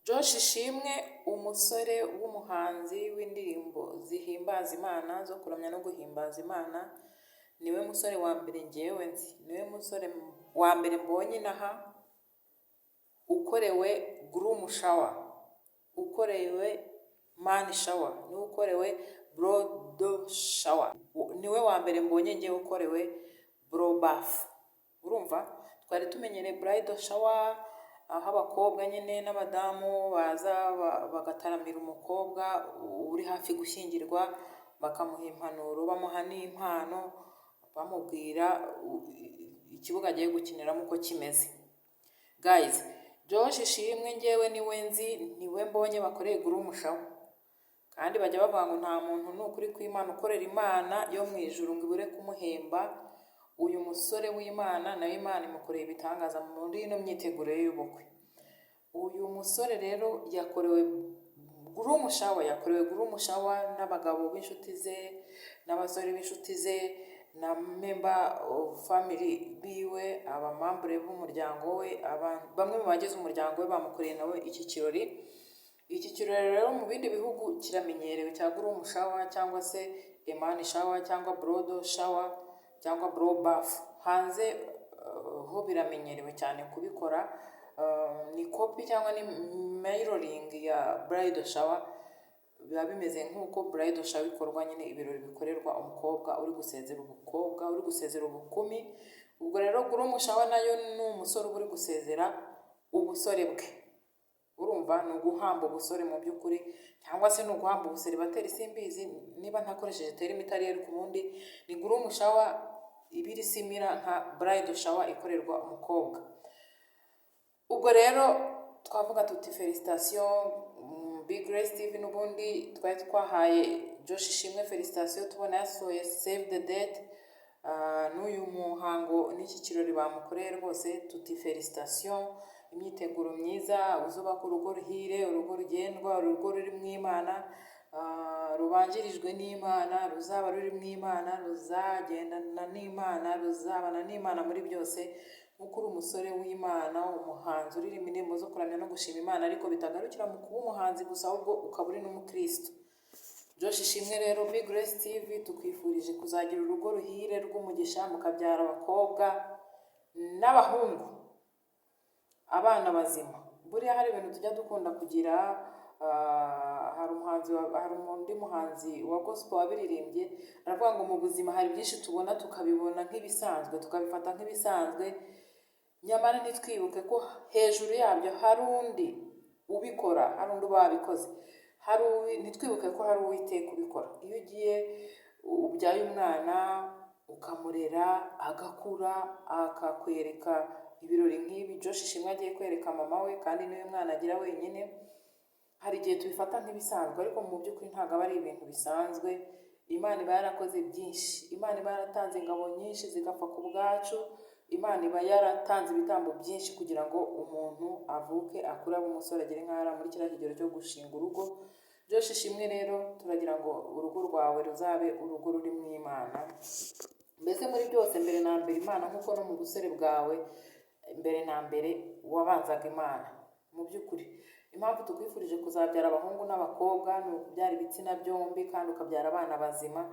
Josh Ishimwe, umusore w'umuhanzi w'indirimbo zihimbaza Imana, zo kuramya no guhimbaza Imana, niwe musore wa mbere ngewe nzi, niwe musore wa mbere mbonye inaha ukorewe groom shower, ukorewe man shower, niwe ukorewe bridal shower, niwe wa mbere mbonye ngewe ukorewe bro bath. Urumva twari tumenyereye bridal shower, aho abakobwa nyine n'abadamu baza bagataramira umukobwa uri hafi gushyingirwa, bakamuha impanuro, bamuha n'impano, bamubwira ikibuga agiye gukiniramo uko kimeze. Guys, Josh Ishimwe ngewe niwe nzi, niwe mbonye bakoreye groom shower. Kandi bajya bavuga ngo nta muntu, ni ukuri kw'Imana, ukorera Imana yo mu ijuru ngo ibure kumuhemba. Uyu musore w'Imana nawe Imana imukoreye ibitangaza muri ino myiteguro ye y'ubukwe. Uyu musore rero yakorewe groom shower, yakorewe groom shower n'abagabo b'inshuti ze, n'abasore b'inshuti ze, na member of family biwe, aba membre b'umuryango we, bamwe mu bagize umuryango we bamukoreye nawe iki kirori. Iki kirori rero mu bindi bihugu kiramenyerewe, cya groom shower cyangwa se a man shower cyangwa bridal shower cyangwa bro bath. Hanze ho biramenyerewe cyane kubikora, ni copy cyangwa ni mirroring ya bridal shower. Biba bimeze nk'uko bridal shower ikorwa nyine, ibirori bikorerwa umukobwa uri gusezera ubukobwa, uri gusezera ubukumi. Ubwo rero groom shower nayo ni umusore uba uri gusezera ubusore bwe. Urumva ni uguhamba ubusore mu by'ukuri, cyangwa se ni uguhamba ubuseribateri, simbizi niba ntakoresheje terme itari, ariko ubundi ni groom shower iba iri similar nka bridal shower ikorerwa umukobwa. Ubwo rero twavuga tuti félicitations. Big Grace TV n'ubundi twari twahaye Josh Ishimwe félicitations tubona yasohoye save the date. N'uyu muhango n'iki kirori bamukoreye, rwose tuti félicitations, imyiteguro myiza, uzubaka urugo ruhire, urugo rugendwa, urugo ruri mu Imana, rubanjirijwe n'Imana, ruzaba ruri mu Imana, ruzagendana n'Imana, ruzabana n'Imana muri byose. Nk'uko uri umusore w'Imana, umuhanzi uririmba indirimbo zo kuramya no gushima Imana, ariko bitagarukira mu kuba umuhanzi gusa, ahubwo ukaba uri n'umukristo. Josh Ishimwe rero, Big Grace TV tukwifurije kuzagira urugo ruhire rw'umugisha, mukabyara abakobwa n'abahungu, abana bazima. Buriya hari ibintu tujya dukunda kugira, hari undi muhanzi wa gospel wabiririmbye, aravuga ngo mu buzima hari byinshi tubona tukabibona nk'ibisanzwe, tukabifata nk'ibisanzwe, nyamara ntitwibuke ko hejuru yabyo hari undi ubikora, hari undi uba wabikoze, ntitwibuke ko hari Uwiteka ubikora. Iyo ugiye ubyaye umwana, ukamurera agakura, akakwereka ibirori nk'ibi Josh Ishimwe agiye kwereka mama we, kandi niwe mwana agira wenyine, hari igihe tubifata nk'ibisanzwe, ariko mu by'ukuri ntabwo aba ari ibintu bisanzwe. Imana iba yarakoze byinshi, Imana iba yaratanze ingabo nyinshi zigapfa ku bwacu, Imana iba yaratanze ibitambo byinshi kugira ngo umuntu avuke, akure, abe umusore, agere nk'aho ari muri kiriya kigero cyo gushinga urugo. Josh Ishimwe rero, turagira ngo urugo rwawe ruzabe urugo ruri mu Imana, mbese muri byose mbere na mbere Imana, nk'uko no mu busore bwawe mbere na mbere wabanzaga Imana. Mu by'ukuri impamvu tukwifurije kuzabyara abahungu n'abakobwa ni ukubyara ibitsina byombi, kandi ukabyara abana bazima.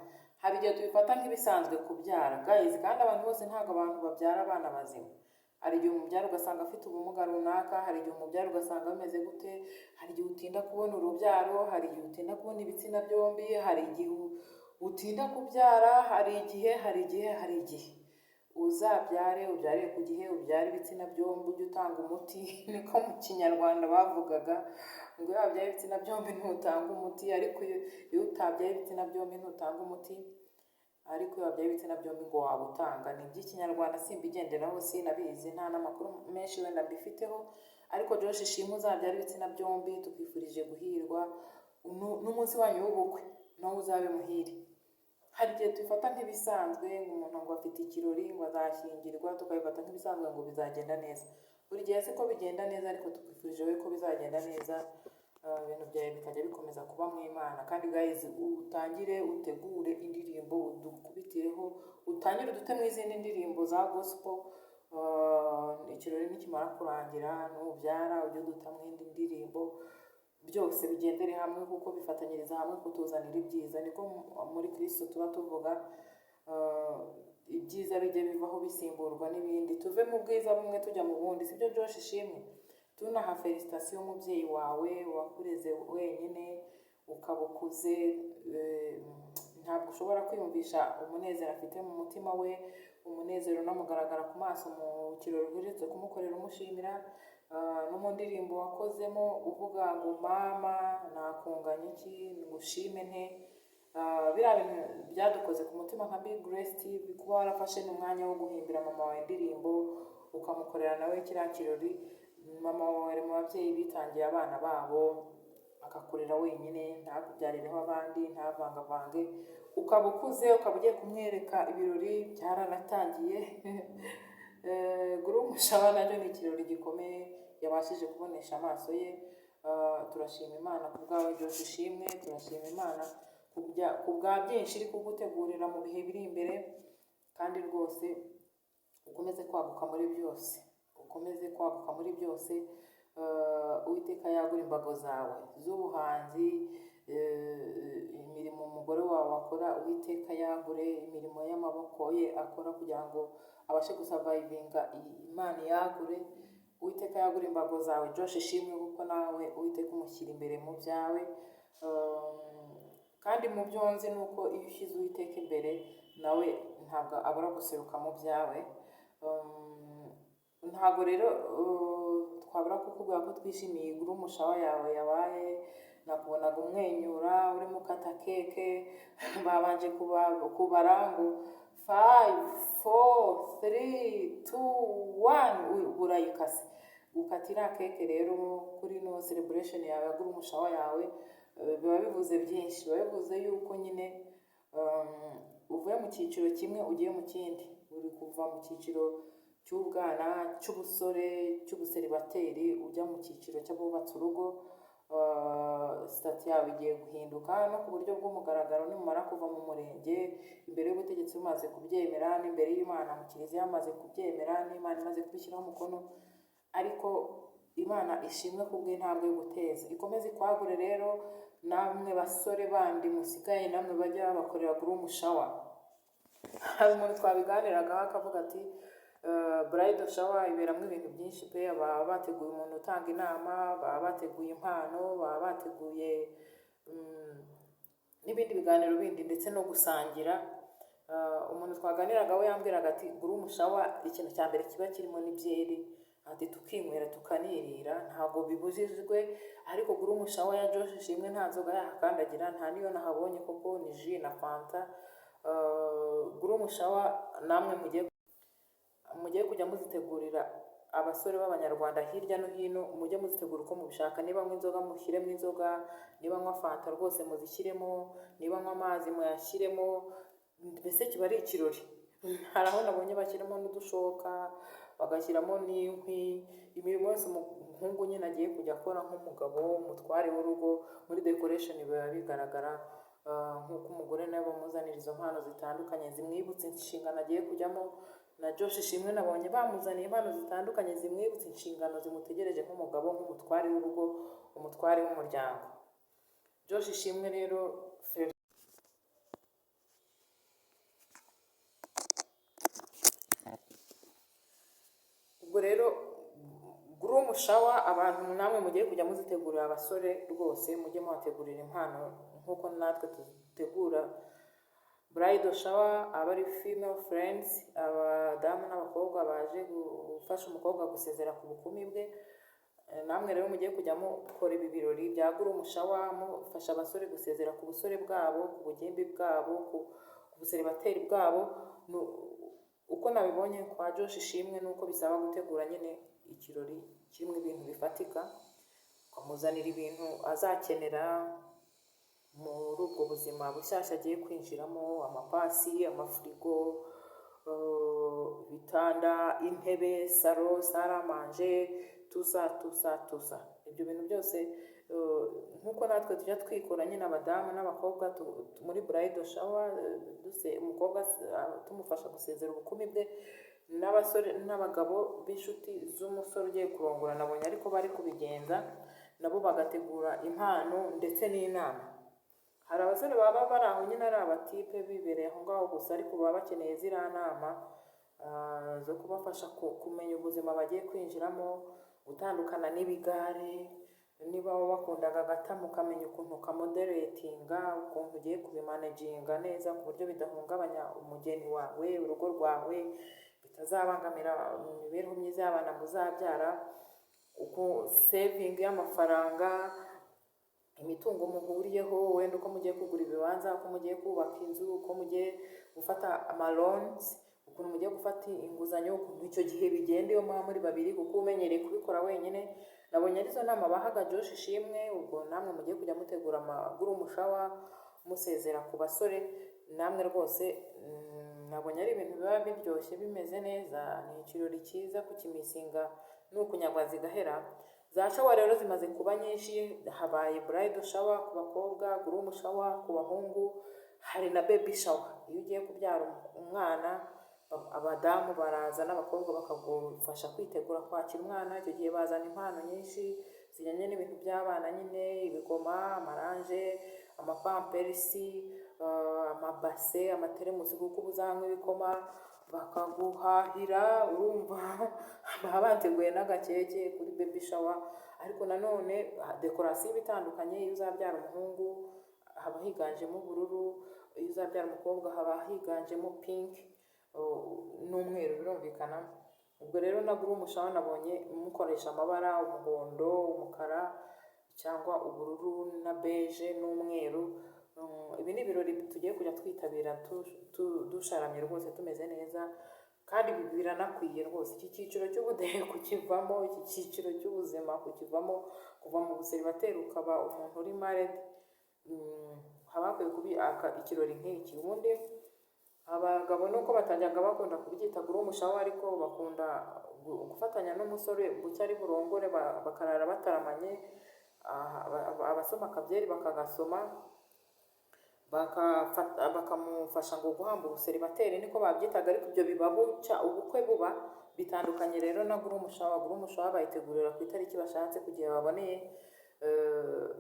Hari igihe tubifata nk'ibisanzwe kubyara, guys, kandi abantu bose, ntabwo abantu babyara abana bazima. Hari igihe umubyara ugasanga afite ubumuga runaka, hari igihe umubyara ugasanga bimeze gute, hari igihe utinda kubona urubyaro, hari igihe utinda kubona ibitsina byombi, hari igihe utinda kubyara, hari igihe, hari igihe, hari igihe. Uzabyare, ubyarire ku gihe, ubyare ibitsina byombi, ujye utanga umuti. Niko mu Kinyarwanda bavugaga ngo iyo wabyaye ibitsina byombi ntutanga umuti, ariko iyo utabyaye ibitsina byombi ntutanga umuti, ariko iyo wabyaye ibitsina byombi ngo waba utanga. Ni iby'Ikinyarwanda, simbigenderaho, sinabizi, nta n'amakuru menshi wenda mbifiteho. Ariko Josh Ishimwe, uzabyara ibitsina byombi, tukwifurije guhirwa n'umunsi wanyu w'ubukwe nawe uzabe muhire. Hari igihe tubifata nk'ibisanzwe ngo umuntu ngo afite ikirori, ngo azashyingirwa, tukabifata nk'ibisanzwe ngo bizagenda neza. Buri gihe siko bigenda neza, ariko tukwifurije we ko bizagenda neza, ibintu byawe bikajya bikomeza kuba mu Imana. Kandi guys, utangire utegure indirimbo, udukubitireho, utangire udutemo izindi ndirimbo za gospel. Ikirori nikimara kurangira, nubyara ujye udutamo indi ndirimbo, byose bigendere hamwe kuko bifatanyiriza hamwe kutuzanira ibyiza. Niko muri Kristo tuba tuvuga, ibyiza bijye bivaho bisimburwa n'ibindi, tuve mu bwiza bumwe tujya mu bundi, sibyo Josh Ishimwe? Tunaha félicitations umubyeyi wawe wakureze wenyine ukaba ukuze. Ntabwo ushobora kwiyumvisha umunezero afite mu mutima we, umunezero unamugaragara ku maso mu kirori uherutse kumukorera umushimira, no mu ndirimbo wakozemo uvuga ngo "Mama, nakunganya iki, ngushime nte?" Biriya bintu byadukoze ku mutima nka Big Grace TV, kuba warafashe n'umwanya wo guhimbira mama wawe indirimbo, ukamukorera nawe kiriya kirori. Mama wawe ari mu babyeyi bitangiye abana babo, akakurera wenyine, ntakubyarireho abandi, ntavangavange. Ukaba ukuze, ukaba ugiye kumwereka ibirori byaranatangiye. Groom shower nacyo ni ikirori gikomeye yabashije kubonesha amaso ye. Turashima Imana ku bwawe Josh Ishimwe, turashima Imana ku bwa byinshi iri kugutegurira mu bihe biri imbere, kandi rwose ukomeze kwaguka muri byose, ukomeze kwaguka muri byose. Uwiteka yagura imbago zawe z'ubuhanzi, imirimo umugore wawe akora, Uwiteka yagure imirimo y'amaboko ye akora kugira ngo abashe gusurvivinga, Imana yagure, Uwiteka yagura imbago zawe Josh Ishimwe, kuko nawe Uwiteka umushyira imbere mu byawe. Kandi mu byo nzi ni uko iyo ushyize Uwiteka imbere, nawe ntabwo abura guseruka mu byawe. Ntabwo rero twabura kukubwira ko twishimiye groom shower yawe yabaye. Nakubonaga umwenyura urimo ukata cake, babanje kubara ngo 5, 4, 3, 2, 1, urayikase. Gukata iriya cake rero kuri no celebration yawe ya groom shower yawe, biba bivuze byinshi, biba bivuze yuko nyine uvuye mu cyiciro kimwe ugiye mu kindi, uri kuva mu cyiciro cy'ubwana, cy'ubusore, cy'ubuseribateri, ujya mu cyiciro cy'abubatse urugo. Status yawe igiye guhinduka no ku buryo bw'umugaragaro nimumara kuva mu murenge, imbere y'ubutegetsi bumaze kubyemera, n'imbere y'Imana mu kiliziya bamaze kubyemera, n'Imana imaze kubishyiraho umukono. Ariko Imana ishimwe kubw'intambwe yo guteza, ikomeze ikwagure. Rero namwe basore bandi musigaye, namwe bajya babakorera groom shower, hari umuntu twabiganiragaho akavuga ati "Bridal shower iberamo ibintu byinshi pe, baba bateguye umuntu utanga inama, baba bateguye impano, baba bateguye n'ibindi biganiro bindi ndetse no gusangira." Umuntu twaganiraga we yambwiraga ati "Groom shower ikintu cya mbere kiba kirimo ni byeri," ati "tukinywera tukanirira, ntabwo bibujijwe." Ariko groom shower ya Josh Ishimwe nta nzoga yahakandagira, nta niyo nahabonye, koko ni jus na Fanta. Groom shower namwe mugiye kujya muzitegurira abasore b'Abanyarwanda hirya no hino, mujye muzitegura uko mubishaka. Niba nywa inzoga mushyiremo inzoga, niba nywa Fanta rwose muzishyiremo, niba nywa amazi muyashyiremo, mbese kiba ari ikirori. Hari aho nabonye bashyiramo n'udushoka, bagashyiramo n'inkwi, imirimo yose umuhungu nyine agiye kujya akora nk'umugabo, umutware w'urugo. Muri decoration biba bigaragara, nk'uko umugore nawe bamuzanira izo mpano zitandukanye zimwibutsa inshingano agiye kujyamo. Na Josh Ishimwe nabonye bamuzaniye impano zitandukanye zimwibutsa inshingano zimutegereje nk'umugabo, nk'umutware w'urugo, umutware w'umuryango. Josh Ishimwe rero, ubwo rero groom shower abantu namwe mugiye kujya muzitegurira abasore rwose, mujye mubategurira impano nk'uko natwe dutegura bridal shower. Aba ari female friends, abadamu n'abakobwa baje gufasha umukobwa gusezera ku bukumi bwe. Namwe rero mugiye kujya mukora ibi birori bya groom shower, mufasha abasore gusezera ku busore bwabo, ku bugimbi bwabo, ku buseribateri bwabo. Uko nabibonye kwa Josh Ishimwe ni uko bisaba gutegura nyine ikirori kirimo ibintu bifatika, ukamuzanira ibintu azakenera muri ubwo buzima bushyashya agiye kwinjiramo: amapasi, amafirigo, ibitanda, intebe, salon, salle à manger, tusa tusa tusa, ibyo bintu byose. Nk'uko natwe tujya twikora nyine abadamu n'abakobwa muri bridal shower, umukobwa tumufasha gusezera ubukumi bwe. N'abasore n'abagabo b'inshuti z'umusore ugiye kurongora nabonye ariko bari kubigenza, nabo bagategura impano ndetse n'inama. Hari abasore baba bari aho nyine ari abatipe bibereye aho ngaho gusa, ariko baba bakeneye ziriya nama zo kubafasha kumenya ubuzima bagiye kwinjiramo, gutandukana n'ibigare, niba wakundaga agatama ukamenya ukuntu ukamoderatinga, ukuntu ugiye kubimanaginga neza ku buryo bidahungabanya umugeni wawe, urugo rwawe, bitazabangamira imibereho myiza y'abana muzabyara, uko saving y'amafaranga, imitungo muhuriyeho, wenda uko mugiye kugura ibibanza, uko mugiye kubaka inzu, uko mugiye gufata amaloans, ukuntu mugiye gufata inguzanyo, ukuntu icyo gihe bigenda iyo muba muri babiri, kuko umenyereye kubikora wenyine. Nabonye arizo nama bahaga Josh Ishimwe. Ubwo namwe mugiye kujya mutegura amagroom shower, musezera ku basore, namwe rwose nabonye ari ibintu biba biryoshye, bimeze neza. Ni ikirori cyiza, kukimissinga ni ukunyagwa zigahera. Za shower rero zimaze kuba nyinshi: habaye bridal shower ku bakobwa, groom shower ku bahungu, hari na baby shower. Iyo ugiye kubyara umwana, abadamu baraza n'abakobwa bakagufasha kwitegura kwakira umwana. Icyo gihe bazana impano nyinshi zijyanye n'ibintu by'abana nyine: ibigoma, amarange, amapampers, amabase, amateremusi, kuko uba uzanywa ibikoma, bakaguhahira. Urumva baba bateguye n'agakeke kuri baby shower. Ariko nanone décoration iba itandukanye: iyo uzabyara umuhungu haba higanjemo ubururu, iyo uzabyara umukobwa haba higanjemo pink n'umweru, birumvikana. Ubwo rero na groom shower nabonye mukoresha amabara: umuhondo, umukara, cyangwa ubururu na beige n'umweru. Ibi ni ibirori tugiye kujya twitabira dusharamye rwose, tumeze neza, kandi ibi biranakwiye rwose. Iki cyiciro cy'ubudehe kukivamo, iki cyiciro cy'ubuzima kukivamo, kuva mu buseribateri ukaba umuntu uri married, haba hakwiye kuba ikirori nk'iki. Ubundi abagabo nuko batajyaga bakunda kubyita groom shower, ariko bakunda gufatanya n'umusore bucya ari burongore, bakarara bataramanye, abasoma akabyeri bakagasoma, bakamufasha ngo guhamba ubuseribateri, niko babyitaga. Ariko ibyo biba bucya ubukwe buba, bitandukanye rero na groom shower. Groom shower bayitegurira ku itariki bashatse, ku gihe baboneye.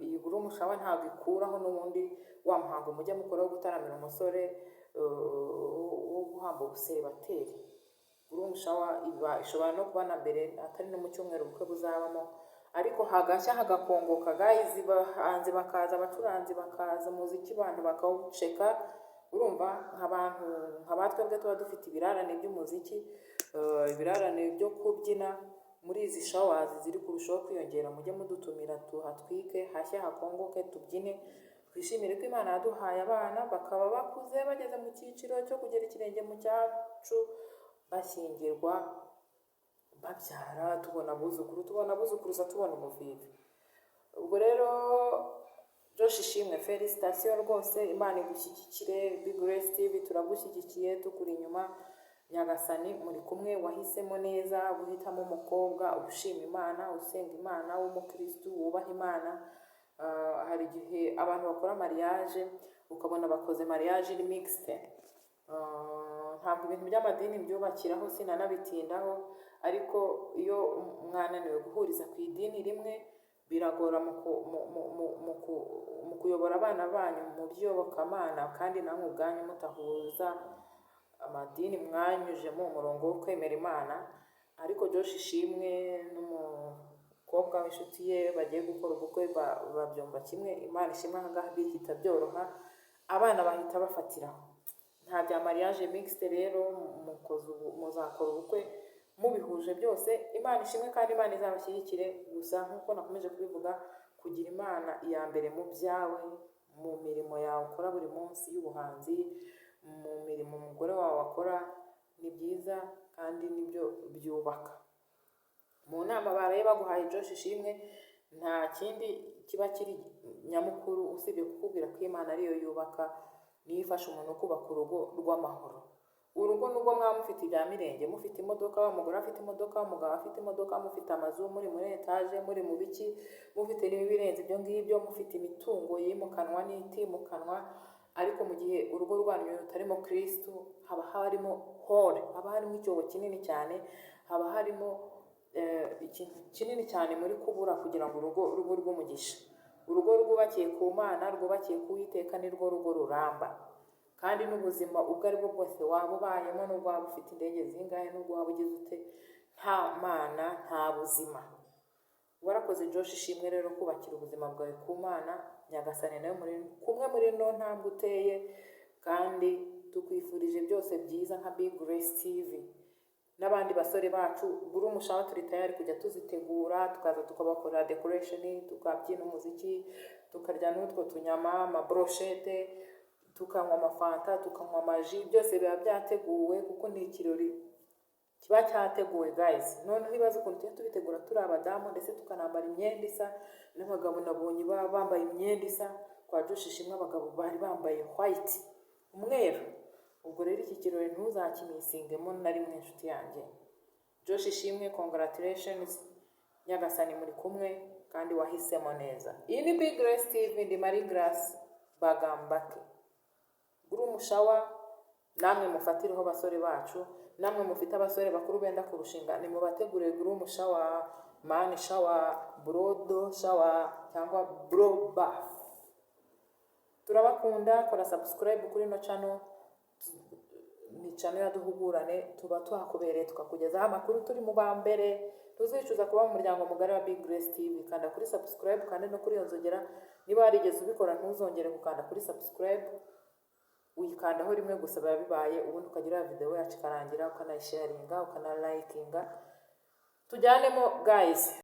Iyi groom shower ntabwo ikuraho n'ubundi wa muhango mujya mukora wo gutaramira umusore, wo guhamba ubuseribateri. Groom shower iba ishobora no kuba na mbere, atari no mu cyumweru ubukwe buzabamo, ariko hagashya hagakongoka guys, bahanzi bakaza, abacuranzi bakaza, umuziki abantu bakawuceka. Urumva nk'abantu nka ba twebwe tuba dufite ibirarane by'umuziki, ibirarane byo kubyina, muri izi showers ziri kurushaho kwiyongera mujye mudutumira tuhatwike, hashye hakongoke, tubyine, twishimire ko Imana yaduhaye abana bakaba bakuze, bageze mu cyiciro cyo kugera ikirenge mu cyacu, bashyingirwa, babyara, tubona abuzukuru, tubona abuzukuruza, tubona umuvivi. Ubwo rero Josh Ishimwe, félicitations rwose, Imana igushyigikire. Big Grace TV turagushyigikiye, tukuri inyuma. Nyagasani muri kumwe. Wahisemo neza guhitamo umukobwa ushima Imana, usenga Imana, w'umukristu wubaha Imana. Hari igihe abantu bakora mariage ukabona bakoze mariage iri mixte. Ntabwo ibintu by'amadini mbyubakiraho, sinanabitindaho, ariko iyo mwananiwe guhuriza ku idini rimwe biragora mu kuyobora abana banyu mu by'iyobokamana, kandi namwe ubwanyu mutahuza amadini mwanyujemo umurongo wo kwemera Imana. Ariko Josh Ishimwe n'umukobwa w'inshuti ye bagiye gukora ubukwe babyumva kimwe. Imana ishimwe, aha ngaha bihita byoroha, abana bahita bafatiraho. Nta bya mariage mixte rero, muzakora ubukwe mubihuje byose. Imana ishimwe kandi Imana izabashyigikire. Gusa nk'uko nakomeje kubivuga, kugira Imana iya mbere mu byawe, mu mirimo yawe ukora buri munsi y'ubuhanzi, mu mirimo umugore wawe akora, ni byiza kandi nibyo byubaka. Mu nama baraye baguhaye, Josh Ishimwe, nta kindi kiba kiri nyamukuru usibye kukubwira ko Imana ariyo yubaka, niyo ifasha umuntu kubaka urugo rw'amahoro. Urugo nubwo mwaba mufite ibya mirenge, mufite imodoka, umugore afite imodoka, umugabo afite imodoka, mufite amazu, muri muri etaje, muri mu biki, mufite n'ibirenze ibyo ngibyo, mufite imitungo yimukanwa n'itimukanwa. Ariko mu gihe urugo rwanyu rutarimo Kirisitu, haba harimo hole, haba harimo icyobo kinini cyane, haba harimo ikintu kinini cyane muri kubura kugira ngo urugo rube urw'umugisha. Urugo rwubakiye ku Mana, rwubakiye ku Uwiteka, ni rwo rugo ruramba. Kandi n'ubuzima ubwo ari bwo bwose waba ubayemo, n'ubwo waba ufite indege zingahe, n'ubwo waba ugize ute, nta Mana nta buzima. Warakoze, Josh Ishimwe, rero kubakira ubuzima bwawe ku Mana. Nyagasani nawe muri kumwe muri no ntambwe uteye, kandi tukwifurije byose byiza nka Big Grace TV n'abandi basore bacu. Groom shower turi tayari kujya tuzitegura, tukaza tukabakorera decoration, tukabyina umuziki, tukarya n'utwo tunyama, amabroshete, tukanywa amafanta, tukanywa amaji. Byose biba byateguwe kuko ni ikirori kiba cyateguwe, guys. Noneho ibaze ukuntu tujya tubitegura turi abadamu, ndetse tukanambara imyenda isa n'abagabo. Nabonye baba bambaye imyenda isa. Kwa Josh Ishimwe abagabo bari bambaye white, umweru. Ubwo rero iki kirori ntuzakimisingemo na rimwe, inshuti yanjye. Josh Ishimwe, congratulations. Nyagasani muri kumwe kandi wahisemo neza. Iyi ni Big Grace TV, ndi Marie Grace Bagambake. Groom shower namwe mufatireho, basore bacu. Namwe mufite abasore bakuru benda kurushinga, nimubategurire groom shower, man shower, bridal shower cyangwa bro bath. Turabakunda. Kora subscribe kuri ino channel, ni channel ya Duhugurane. Tuba tuhakubereye, tukakugezaho amakuru turi mu ba mbere. Tuzicuza kuba mu muryango mugari wa Big Grace TV. Kanda kuri subscribe kandi no kuri iyo nzogera. Niba warigeze ubikora, ntuzongere gukanda kuri subscribe, uyikandaho rimwe gusa biba bibaye, ubundi ukagira video yacu ikarangira, ukanayisharinga, ukanalayikinga. Tujyanemo, guys.